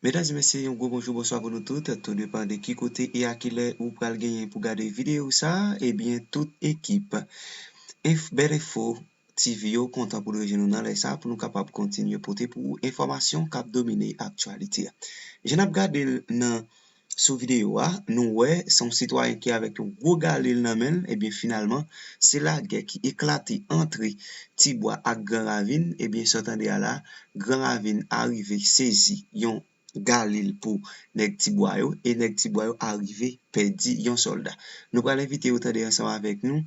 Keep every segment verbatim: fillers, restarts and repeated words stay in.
Medam e mesye, yon gwo bonjou, bonswa pou nou tout, tou depan de ki kote e a ki lè ou pral genyen pou gade videyo sa a. Ebyen, tout ekip Enf-, Bèl Enfo T V yo kontan pou l rejwenn nou nan lè sa a pou nou kapab kontinye pote pou ou enfòmasyon k ap domine aktyalite a. Jan n ap gade l nan sou videyo a, nou wè se yon sitwayen ki avèk yon gwo galil nan men l, ebyen finalman, se lagè ki eklate antre Tibwa ak Gran Ravin, ebyen sa w tande a la, Gran Ravin arive sezi yon galil pou nèg Tibwa yo, e nèg Tibwa yo arive pèdi yon sòlda. Nou pral envite yo tande ansanm avèk nou,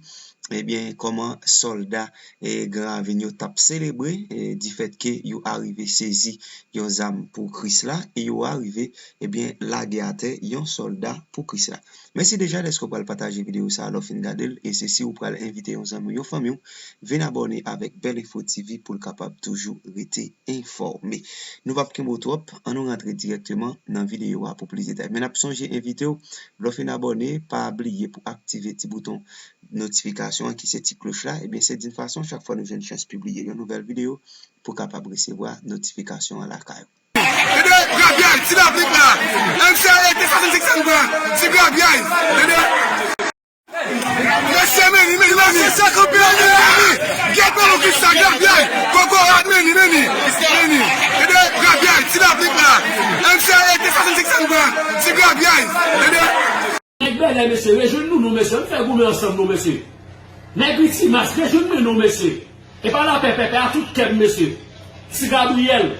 ebyen, kòman sòlda, e, Gran Ravin yo t ap selebre, e, difèt ke yo arive sezi yon zam pou Kris la, e yo arive, ebyen, lage atè yon sòlda pou Kris la. Mèsi deja dèske w pral pataje videyo sa a lè w fin gade l, e se si w pral envite yon zanmi w, yon fanmi w, vin abòne avèk Bèl Enfo T V pou l kapab toujou rete enfòme. Nou p ap kenbe w twòp, an nou rantre dirèkteman nan videyo a pou plis detay. Men n ap sonje envite w, lè w fin abòne, pa bliye pou aktive ti bouton notifikasyon an ki se ti kloch la, ebyen se d'une façon, chak fwa nou jwenn chans pibliye yon nouvèl videyo, pou w kapab resevwa notifikasyon an lakay ou. Tande, grabyay, ti laplik la. M C A te swasann senk san gran, ti grabyay. Tande. Mesye, meni, meni, meni. Meni, meni. Gèt balon ki sa, grabyay. Kokorat, meni, meni. Meni. Tande, grabyay, ti laplik la. M C A te swasann senk san gran, ti grabyay. Tande. Nèg Bèlè, mesye, rejwenn nou non, mesye. Ann fè goumen ansanm non, mesye. Nèg Richimas, rejwenn mwen non, mesye. E pa lapè pèpè, a tout kè m, mesye. Ti Gabriyèl,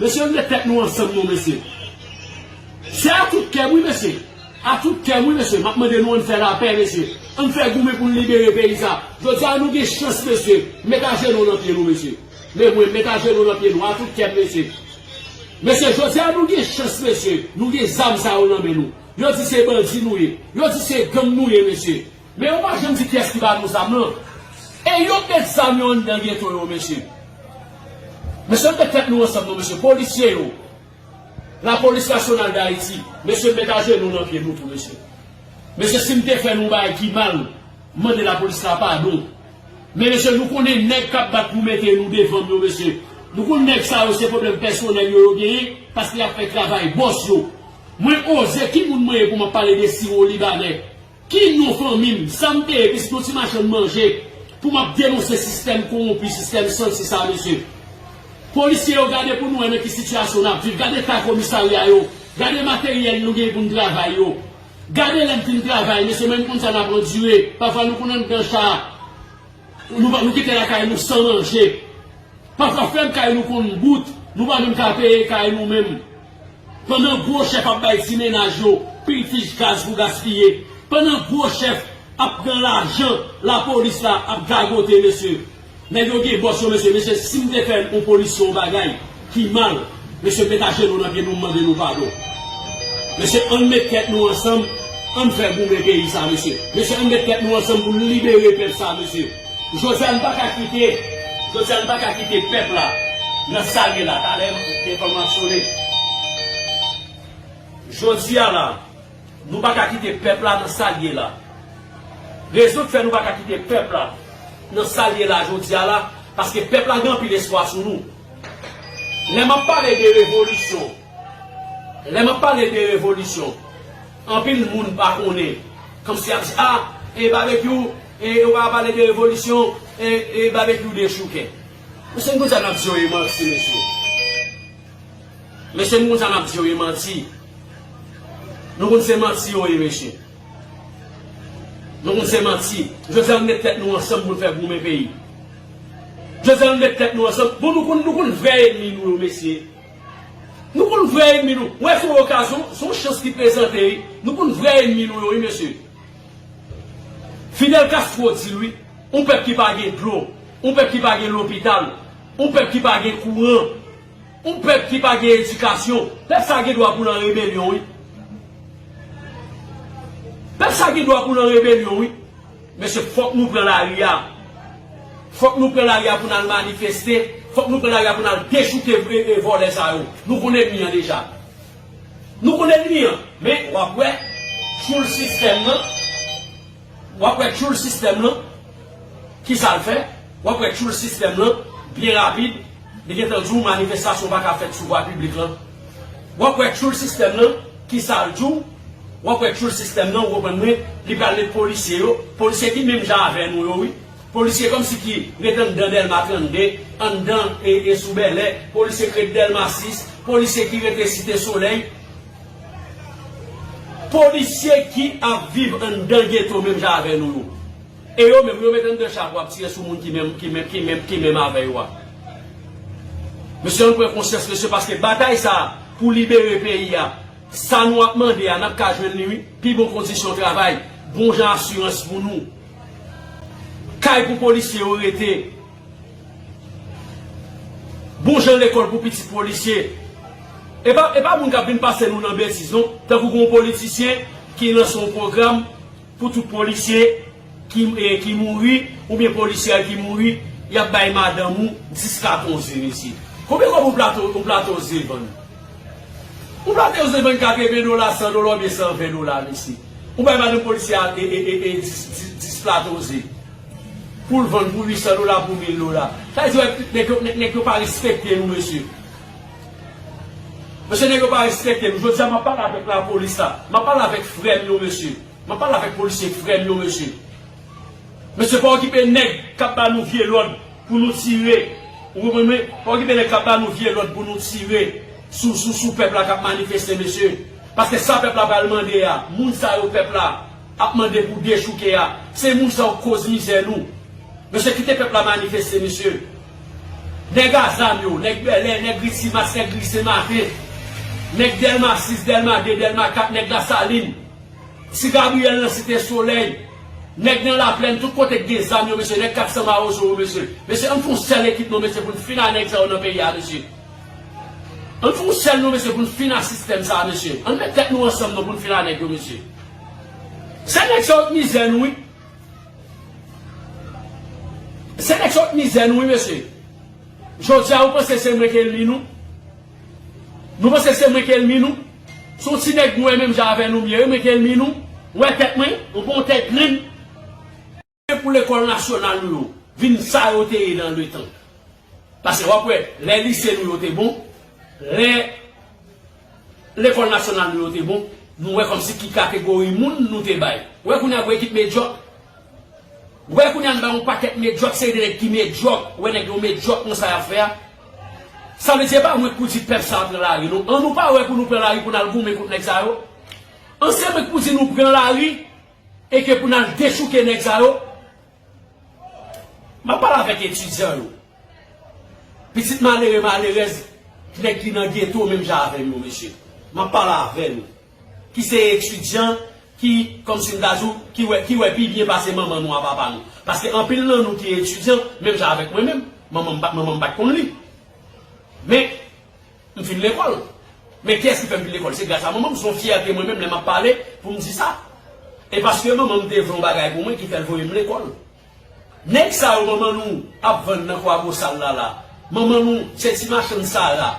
mesye, ann met tèt nou ansanm non, mesye. Se a tout kè m, wi, mesye. A tout kè m, wi, mesye. M ap mande nou, ann fè lapè, mesye. Ann fè goumen pou n libere peyi sa. Jodi a, nou gen chans, mesye. Met ajenou nan pye nou, mesye. Men mwen, met ajenou nan pye nou, a tout kè m, mesye. Mesye, jodi a, nou gen chans, mesye. Nou gen zam sa yo nan men nou. Yo di se bandi nou ye. Yo di se gang nou ye, mesye. Men yo pa janm di kiyès ki ba nou zam nan. E yo k met zam yo anndan geto yo, mesye. Mesye, met tèt nou ansanm non, mesye. Polisye yo, Lapolis Nasyonal d Ayiti, mesye, met ajenou nan pye nou tou, mesye. Mesye, si m te fè nou bagay ki mal, mande lapolis la padon. Men, mesye, nou konnen nèg k ap bat pou mete nou devan m yo, mesye. Nou konn nèg sa yo, se pwoblèm pèsonèl yo, yo genyen, paske y ap fè travay bòs yo. Mwen oze, ki moun mwen ye pou m ap pale de siwo libanè? Ki non fanmi m, sa m te ye, pitit yon ti machann manje, pou m ap denonse sistèm kowonpi, sistèm santi sa, mesye? Polisye yo, gade pou nou wè nan ki sitiyasyon n ap viv. Gade eta komisarya yo. Gade materyèl nou gen pou n travay yo. Gade lè n fin travay, mesye, men m konn sa n ap andire. Pafwa nou konn anndan cha a. Nou, nou kite lakay nou san manje. Pafwa fèm kay nou konn bout, nou pa menm ka peye kay nou menm. Pandan gwo chèf ap bay ti mennaj yo pil fich gaz pou gaspiye, pandan gwo chèf ap pran lajan lapolis la ap gagote, mesye. Nèg yo gen bòs yo, mesye. Mesye, si m te fè yon polisye yon bagay ki mal, mesye, met ajenou nan pye nou, m mande nou padon. Mesye, ann met tèt nou ansanm, ann fè goumen peyi sa, mesye. Mesye, ann met tèt nou ansanm pou n libere pèp sa, mesye. Jodi a, n pa ka kite, jodi a, n pa ka kite pèp la nan sa l ye la. Talè, m te fè mansyone. Jodi a la, nou pa ka kite pèp la nan sa l ye la. Rezon k fè nou pa ka kite pèp la nan sa l ye la jodi a la, paske pèp la gen anpil espwa sou nou. Lè m ap pale de revolisyon, lè m ap pale de revolisyon, anpil moun pa konnen. Kòmsi y ap di, a, e Babekyou, e, ou pa pale de revolisyon, e, e Babekyou dechouke. Mesye, nou konn sa n ap di yo ye manti, mesye. Mesye, nou konn sa n ap di yo ye manti. Nou konn se manti yo ye, mesye. Nou konn se manti. Jodi a, nou met tèt nou ansanm pou n fè goumen peyi. Jodi a, nou met tèt nou ansanm. Bon, nou konn, nou konn vrè enmi nou yo, mesye. Nou konn vrè enmi nou. Wè, se yon okazyon, se yon chans ki prezante, wi. Nou konn vrè enmi nou yo, wi, mesye. Fidel Castro di l, wi, yon pèp ki pa gen dlo, yon pèp ki pa gen lopital, yon pèp ki pa gen kouran, yon pèp ki pa gen edikasyon, pèp sa gen dwa pou l an rebelyon, wi. Pèp sa gen dwa pou l an rebelyon, wi. Mesye, fòk nou pran lari a. Fòk nou pran lari a pou n al manifeste. Fòk nou pran lari a pou n al dechouke, e, e, vòlè sa yo. Nou konn enmi an deja. Nou konn enmi an. Men, w ap wè, tchoul sistèm nan. W ap wè tchoul sistèm nan. Ki sa l fè? W ap wè tchoul sistèm nan, byen rapid, li gentan di w manifestasyon pa ka fèt sou vwa piblik lan. W ap wè tchoul sistèm nan, ki sa l di w, w ap wè tchoul sistèm nan, ou konprann mwen, li pral met polisye yo, polisye ki menm jan avè nou yo, wi. Polisye kòmsi ki ret anndan Dèlma trannde, anndan e, e sou Bèlè, polisye ki ret Dèlma sis, polisye ki rete Site Solèy, polisye ki ap viv anndan geto menm jan avè nou yo. E yo menm, yo met anndan chapo ap tire sou moun ki menm, ki menm, ki menm, ki menm avè yo a. Mesye, ann pran konsyans, mesye, paske batay sa a pou libere peyi a, sa nou ap mande a, n ap ka jwenn li, wi. Pi bon kondisyon travay, bon jan asirans pou nou. Kay pou polisye yo rete. Bon jan lekòl pou pitit polisye. E pa, e pa moun k ap vin pase nou nan betiz, non. Tankou gen yon politisyen ki lanse yon pwogram pou tout polisye ki, e, ki mouri, oubyen polisyè ki mouri, y ap bay madanm ou dis plato ze, mesye. Konbyen kòb yon plato, yon plato ze vann? Yon plato ze vann katreven dola, san dola oubyen san ven dola, mesye. Ou bay madanm polisyè a, e, e, e, e, dis, dis, dis plato ze. Pou l vann pou uit san dola, pou mil dola. Sa vle di, nèg yo, nèg, nèg yo pa respekte nou, mesye. Mesye, nèg yo pa respekte nou. Jodi a, m ap pale avèk lapolis la. M ap pale avèk frè m yo, mesye. M ap pale avèk polisye frè m yo, mesye. Mesye, pa okipe nèg k ap ba nou vye lòd pou nou tire. Ou konprann mwen? Pa okipe nèg k ap ba nou vye lòd pou nou tire sou, sou, sou pèp la k ap manifeste, mesye. Paske sa pèp la pral mande a, moun sa yo pèp la ap mande pou dechouke a, se moun sa yo k koz mizè nou. Mesye, kite pèp la manifeste, mesye. Nèg a zam yo, nèg Bèlè, nèg Risimas, nèg Risenmaten, nèg Dèlma sis, Dèlma de, Dèlma kat, nèg Lasalin, Ti Gabriyèl nan Site Solèy, nèg nan Laplèn, tout kote k gen zam yo, mesye, nèg kat san Mawozo yo, mesye. Mesye, ann fè yon sèl ekip non, mesye, pou n fin a nèg sa yo nan peyi a, mesye. Ann fè yon sèl non, mesye, pou n fin a sistèm sa a, mesye. Ann met tèt nou ansanm non, pou n fin a nèg yo, mesye. Se nèg sa yo k mizè nou, wi. Se nèg sa yo k mizè nou, wi, mesye. Jodi a, ou panse se mwen k ènmi nou? Nou panse se mwen k ènmi nou? Se yon ti nèg nou wè menm jan avè nou m ye, wi, mwen k ènmi nou? Ou wè tèt mwen? Ou gon tèt grenn? Pou lekòl nasyonal nou yo vin sa yo te ye nan letan. Paske w ap wè, lè lise nou yo te bon, lè lekòl nasyonal nou yo te bon, nou wè kòmsi ki kategori moun nou te bay. Ou wè kounye a gon ekip medyòk. Ou wè kounye a n bay yon pakèt medyòk, seri de nèg ki medyòk, ou wè nèg yo medyòk nan sa y ap fè a. Sa vle di, e pa mwen k pou di pèp sa a pran lari, non. An nou pa wè pou nou pran lari pou n al goumen kont nèg sa yo. An se mwen k pou di nou pran lari e ke pou n al dechouke nèg sa yo. M ap pale avèk etidyan yo. Pitit malere, malerèz, nèg ki nan geto menm jan avè m yo, mesye. M ap pale avè nou. Ki se etidyan, ki, kòmsi m ta di w, ki wè, ki wè pi byen pase manman nou a papa nou. Paske anpil nan nou ki etidyan, menm jan avèk mwen menm, manman m pa, manman m pa t konn li. Men, M fin lekòl. Men kiyès ki fè m fin lekòl? Se gras a manman m. Se yon fyète mwen menm lè m ap pale pou m di sa. E paske manman m te vle yon bagay pou mwen ki fè l voye m lekòl. Nèg sa yo manman nou ap vann nan Kwabosal la la. Manman nou se ti machann Sara.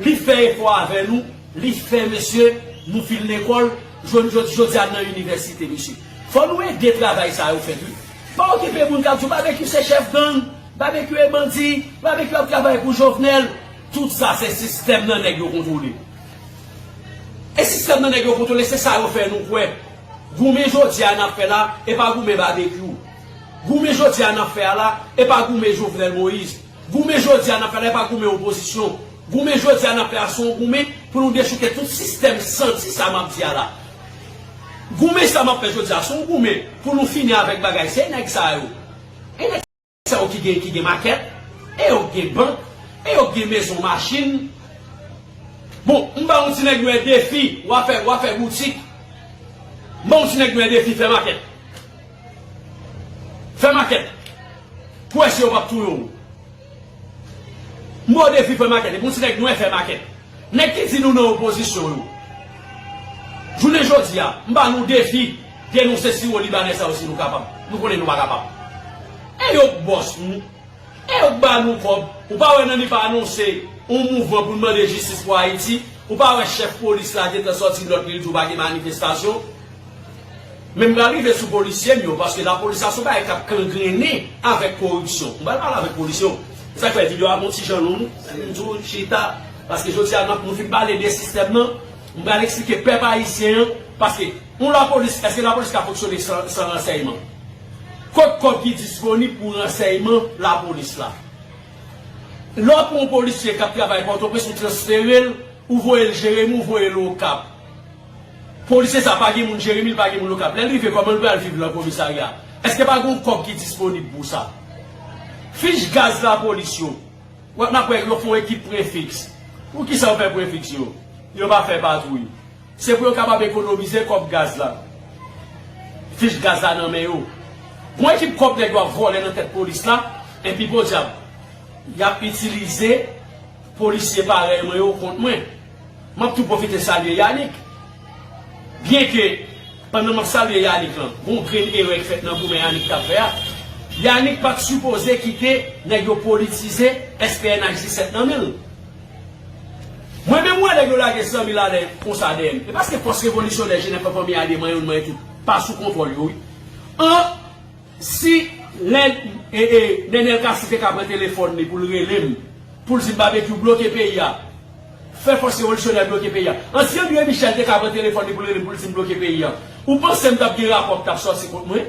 Li fè efò avè nou, li fè mesye, nou fin lekòl, jodi, jodi a n nan inivèsite mesye. Fò nou ede travay sa yo fèt wi. Pa okipe moun k ap di w Babekyou se chèf gang, Babekyou e bandi, Babekyou ap travay pou Jovenel. Tout sa se sistèm nan nèg yo kontwole. E sistèm nan nèg yo kontwole, se sa yo fè nou kwè. Goumen jodi a n ap fè la, e pa goumen Babekyou. Goumen jodi a n ap fè a la, e pa goumen Jovenel Moïse. Goumen jodi a n ap fè la, e pa goumen opozisyon. Goumen jodi a n ap fè a, se yon goumen pou nou dechouke tout sistèm santi sa m ap di a la. Goumen sa m ap fè jodi a, se yon goumen pou nou fini avèk bagay, se nèg sa yo. E nèg sa yo ki gen, ki gen makèt, e yo k gen bank, e yo k gen mezon, machin. Bon, m ba yon ti nèg mwen defi, w a fè, w a fè boutik. M ba yon ti nèg mwen defi, fè makèt. Fè makèt. Pou wè si yo p ap touye w. M ba w defi fè makèt. Epi yon ti nèg nwè fè makèt. Nèg ki di nou nan opozisyon yo. Jounen jodi a, m ba nou defi, denonse siwo libanè sa yo si nou kapab. Nou konnen nou pa kapab. E yo k bòs nou. E yo k ba nou kòb. Ou pa wè Nani pa anonse yon mouvman pou n mande jistis pou Ayiti? Ou pa wè chèf polis la gentan sòti lòt li, li di w pa gen manifestasyon? Men m pral rive sou polisye m yo, paske lapolis la se yon bagay k ap kangrennen avèk koripsyon. M pral pale avèk polisye yo. Se sa k fè videyo a gon ti jan long, m di w chita, Paske jodi a, n ap, nou fin pale de sistèm nan, m pral eksplike pèp ayisyen an, paske yon lapolis, èske lapolis ka fonksyone san, san ransèyman? Kot kòb ki disponib pou ransèyman lapolis la? Lè w pran yon polisye k ap travay Pòtoprens, ou transfere l, ou voye l Jeremi, ou voye l Okap. Polisye sa pa gen moun Jeremi, li pa gen moun Okap. Lè l rive, kòman l pral viv nan komisarya? Èske pa gen yon kòb ki disponib pou sa? Fich gaz lapolis yo, w ap, n ap wè yo fè yon ekip prefiks. Poukisa yo fè prefiks yo? Yo pa fè patwouy. Se pou yo kapab ekonomize kòb gaz la. Fich gaz la nan men yo. Gon ekip kòb nèg yo ap vòlè nan tèt polis la, epi podyab, y ap itilize polisye parèy mwen yo kont mwen. M ap tou pwofite salye Yanick. Byenke, pandan m ap salye Yanick lan, gon grenn erè k fèt nan goumen Yanick t ap fè a. Yanick pa t sipoze kite nèg yo politize S P N H disèt nan men l. Mwen menm, m wè nèg yo lage san mil alè konsa dèyè m. E paske fòs revolisyonè Jenèf an fanmi a de manyen youn manyen tout pa sou kontwòl yo, wi. An, si lè e, e, Nenel Cassy te ka pran telefòn li pou l rele m, pou l di m Babekyou bloke peyi a, fè fòs revolisyonè bloke peyi a. An, si André Michel te ka pran telefòn li pou l rele m, pou l di m bloke peyi a, ou panse m t ap gen rapò k t ap sòti kont mwen?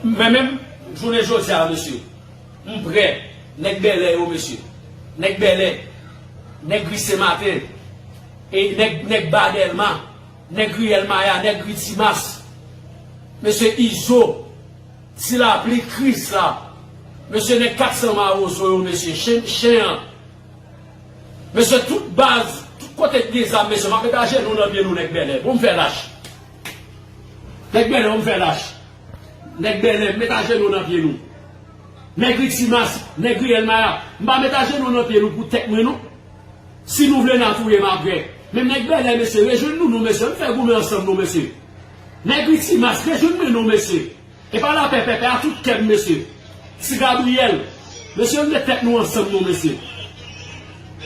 Men menm jounen jodi a, mesye, m prè. Nèg bèlè yo, mesye. Nèg bèlè. Nèg ri Senmaten. E nèg, nèg ba Dèlma. Nèg ri Èlmaya. Nèg ri Timas. Mesye Izo. Ti Lapli, Krisla. Mesye nèg kat san Mawozo yo, mesye. Chen, chen an. Mesye, tout baz, tout kote k gen zam, mesye, m ap met ajenou nan pye nou, nèg bèlè. Bon, m fè lach. Nèg bèlè, bon, m fè lach. Nèg bèlè, m met ajenou nan pye nou. Nèg ri Timas, nèg ri Èlmaya, m pa met ajenou nan pye nou pou tèt mwen, non. Si nou vle n a touye m apre. Men nèg bèlè, mesye, rejwenn nou, non, mesye. Ann fè goumen ansanm, non, mesye. Nèg ri Timas, rejwenn mwen, non, mesye. E pa lapè pèpè, a tout kè m, mesye. Ti Gabriyèl, mesye, ann met tèt nou ansanm, non, mesye.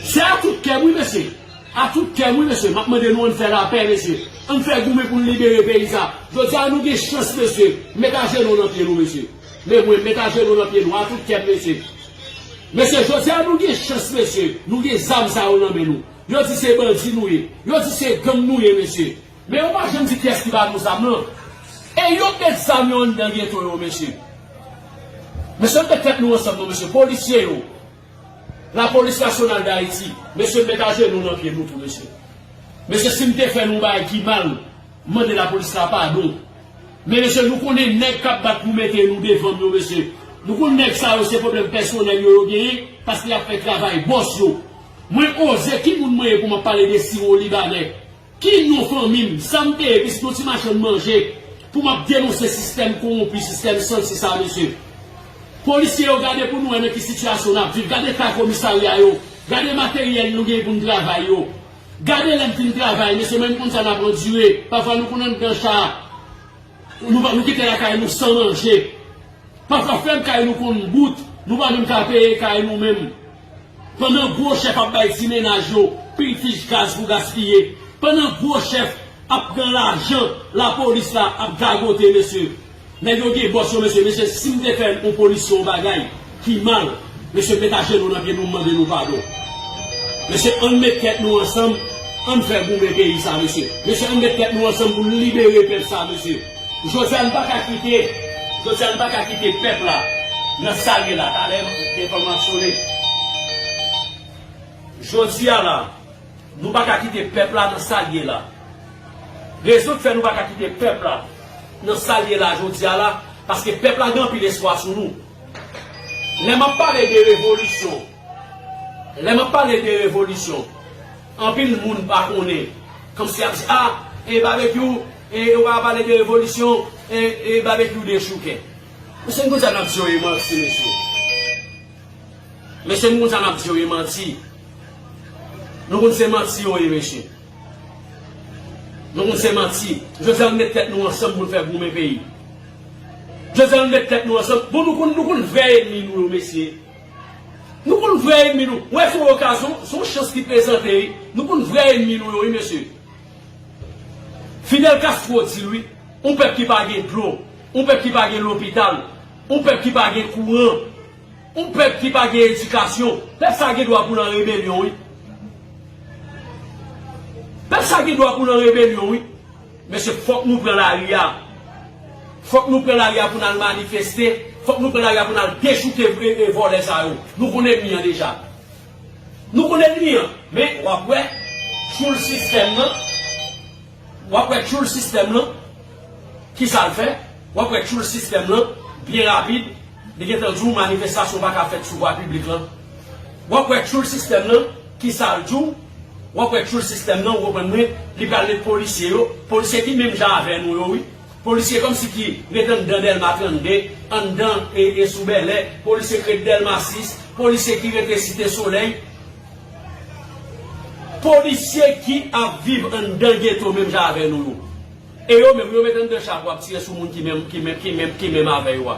Se a tout kè m, wi, mesye. A tout kè m, wi, mesye. M ap mande nou, ann fè lapè, mesye. Ann fè goumen pou n libere peyi sa. Jodi a, nou gen chans, mesye. Met ajenou nan pye nou, mesye. Men mwen, met ajenou nan pye nou, a tout kè m, mesye. Mesye, jodi a, nou gen chans, mesye. Nou gen zam sa yo nan men nou. Yo di se bandi nou ye. Yo di se gang nou ye, mesye. Men yo pa janm di kiyès ki ba nou zam nan. E yo k met zam yo anndan geto yo, mesye. Mesye, met tèt nou ansanm, non, mesye. Polisye yo. Lapolis Nasyonal d Ayiti. Mesye, met ajenou nan pye nou tou, mesye. Mesye, si m te fè nou bagay ki mal, mande lapolis la padon. Men, mesye, nou konnen nèg k ap bat pou mete nou devan m yo, mesye. Nou konn nèg sa yo, se pwoblèm pèsonèl yo, yo genyen, paske y ap fè travay bòs yo. Mwen oze, ki moun mwen ye pou m ap pale de siwo libanè? Ki non fanmi m, sa m te ye, pitit yon ti machann manje, pou m ap denonse sistèm kowonpi, sistèm santi sa, mesye? Polisye yo, gade pou nou wè nan ki sitiyasyon n ap viv. Gade eta komisarya yo. Gade materyèl nou gen pou n travay yo. Gade lè n fin travay, mesye, men nou konn sa n ap andire. Pafwa nou konn anndan cha. Nou, nou kite lakay nou san manje. Pafwa fèm kay nou konn bout, nou pa menm ka peye kay nou menm. Pandan gwo chèf ap bay ti mennaj yo pil fich gaz pou gaspiye. Pandan gwo chèf ap pran lajan lapolis la ap gagote, mesye. Nèg yo gen bòs yo, mesye. Mesye, si m te fè yon polisye yon bagay ki mal, mesye, met ajenou nan pye nou, m mande nou padon. Mesye, ann met tèt nou ansanm, ann fè goumen peyi sa, mesye. Mesye, ann met tèt nou ansanm pou n libere pèp sa, mesye. Jodi a, n pa ka kite, jodi a, n pa ka kite pèp la nan sa l ye la. Talè, telefòn mwen ap sone. Jodi a la, nou pa ka kite pèp la nan sa l ye la. Rezon k fè nou pa ka kite pèp la nan sa l ye la jodi a la, paske pèp la gen anpil espwa sou nou. Lè m ap pale de revolisyon, lè m ap pale de revolisyon, anpil moun pa konnen. Kòmsi y ap di, a, e Babekyou, e, ou pa pale de revolisyon, e, e Babekyou dechouke. Mesye, nou konn sa n ap di yo ye manti, mesye. Mesye, nou konn sa n ap di yo ye manti. Nou konn se manti yo ye, mesye. Nou konn se manti. Jodi a, nou met tèt nou ansanm pou n fè goumen peyi. Jodi a, nou met tèt nou ansanm. Bon, nou konn, nou konn vrè enmi nou yo, mesye. Nou konn vrè enmi nou. Wè, se yon okazyon, se yon chans ki prezante, wi. Nou konn vrè enmi nou yo, wi, mesye. Fidel Castro di l, wi. Yon pèp ki pa gen dlo, yon pèp ki pa gen lopital, yon pèp ki pa gen kouran. Yon pèp ki pa gen edikasyon, pèp sa gen dwa pou l an rebelyon, wi. Pèp sa gen dwa pou l an rebelyon, wi. Mesye, fòk nou pran lari a. Fòk nou pran lari a pou n al manifeste. Fòk nou pran lari a pou n al dechouke e, e vòlè sa yo. Nou konn ènmi an deja. Nou konn ènmi an. Men, w ap wè, tchoul sistèm nan. W ap wè tchoul sistèm lan, ki sa l fè? W ap wè tchoul sistèm lan, byen rapid, li gentan di w manifestasyon pa ka fèt sou vwa piblik lan. W ap wè tchoul sistèm lan, ki sa l di w? W ap wè tchoul sistèm lan, ou konprann mwen, li pral met polisye yo, polisye ki menm jan avè nou yo, wi. Polisye kòmsi ki ret anndan Dèlma trannde, anndan e, e sou Bèlè, polisye ki ret Dèlma sis, polisye ki rete Site Solèy. Polisye ki ap viv anndan geto menm jan avè nou yo. E yo menm, yo met anndan chapo ap tire sou moun ki menm, ki menm, ki menm, ki menm avè yo a.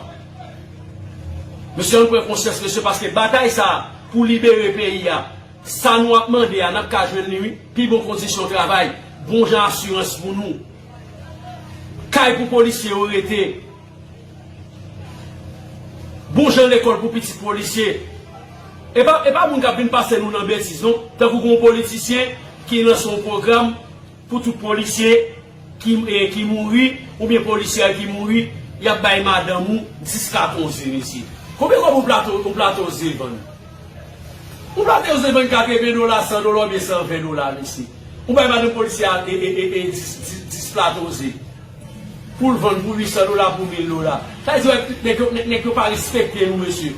Mesye, ann pran konsyans, mesye, paske batay sa a pou libere peyi a, sa nou ap mande a, n ap ka jwenn li, wi. Pi bon kondisyon travay, bon jan asirans pou nou, kay pou polisye yo rete, bon jan lekòl pou pitit polisye. E pa, e pa moun k ap vin pase nou nan betiz, non. Tankou gen yon politisyen ki lanse yon pwogram pou tout polisye ki, e, ki mouri, oubyen polisyè ki mouri, y ap bay madanm ou dis ka onz, mesye. Konbyen kòb yon plato, yon plato ze vann? Yon plato ze vann katreven dola, san dola oubyen san ven dola, mesye. Ou bay madanm polisyè a, e, e, e, e, dis, dis, dis plato ze. Pou l vann pou uit san dola, pou mil dola. Sa vle di, nèg yo, nèg, nèg yo pa respekte nou, mesye.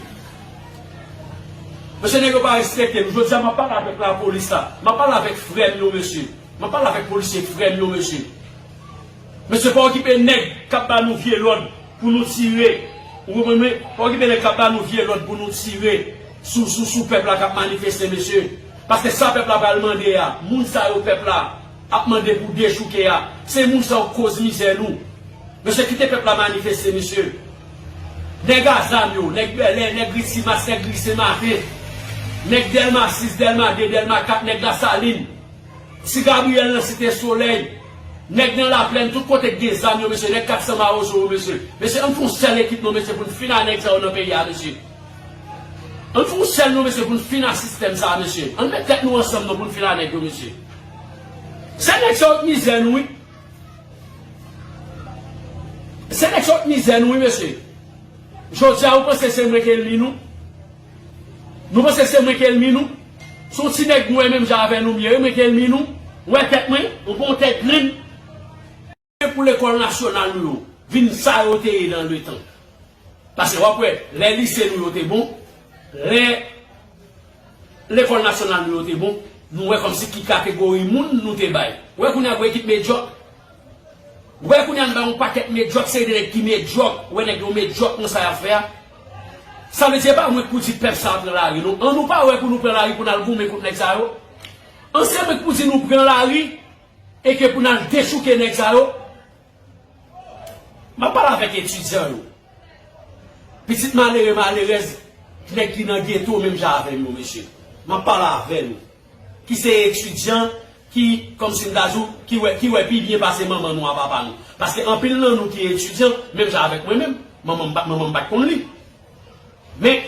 Mesye, nèg yo pa respekte nou. Jodi a, m ap pale avèk lapolis la. M ap pale avèk frè m yo, mesye. M ap pale avèk polisye frè m yo, mesye. Mesye, pa okipe nèg k ap ba nou vye lòd pou nou tire. Ou konprann mwen? Pa okipe nèg k ap ba nou vye lòd pou nou tire sou, sou, sou pèp la k ap manifeste, mesye. Paske sa pèp la pral mande a, moun sa yo pèp la ap mande pou dechouke a, se moun sa yo k koz mizè nou. Mesye, kite pèp la manifeste, mesye. Nèg a zam yo, nèg Bèlè, nèg Ri Simas, nèg Ri Senmaten, nèg Dèlma sis, Dèlma de, Dèlma kat, nèg Lasalin, Ti Gabriyèl nan Site Solèy, nèg nan Laplèn, tout kote k gen zam yo, mesye, nèg kat san Mawozo yo, mesye. Mesye, ann fè yon sèl ekip non, mesye, pou n fin a nèg sa yo nan peyi a, mesye. Ann fè yon sèl non, mesye, pou n fin a sistèm sa a, mesye. Ann met tèt nou ansanm non, pou n fin a nèg yo, mesye. Se nèg sa yo k mizè nou, wi. Se nèg sa yo k mizè nou, wi, mesye. Jodi a, ou panse se mwen k ènmi nou? Nou panse se mwen k ènmi nou? Se yon ti nèg nwè menm jan avè nou m ye, wi, mwen k ènmi nou. Ou wè tèt mwen? Ou pa yon tèt grenn? Se pou lekòl nasyonal nou yo vin sa yo te ye nan letan. Paske w ap wè, lè lise nou yo te bon, lè lekòl nasyonal nou yo te bon, nou wè kòmsi ki kategori moun nou te bay. Ou wè kounye a gon ekip medyòk. Ou wè kounye a n bay yon pakèt medyòk, se de nèg ki medyòk. Ou wè nèg yo medyòk nan sa y ap fè a. Sa vle di, e pa mwen k pou di pèp sa a pran lari, non. An nou pa wè pou nou pran lari pou n al goumen kont nèg sa yo. An se mwen k pou di nou pran lari e ke pou n al dechouke nèg sa yo. M ap pale avèk etidyan yo. Pitit malere, malerèz, nèg ki nan geto menm jan avè m yo, mesye. M ap pale avè nou. Ki se etidyan, ki, kòmsi m ta di w, ki wè, ki wè pi byen pase manman nou a papa nou. Paske anpil nan nou ki etidyan, menm jan avèk mwen menm, manman m pa, manman m pa t konn li. Men,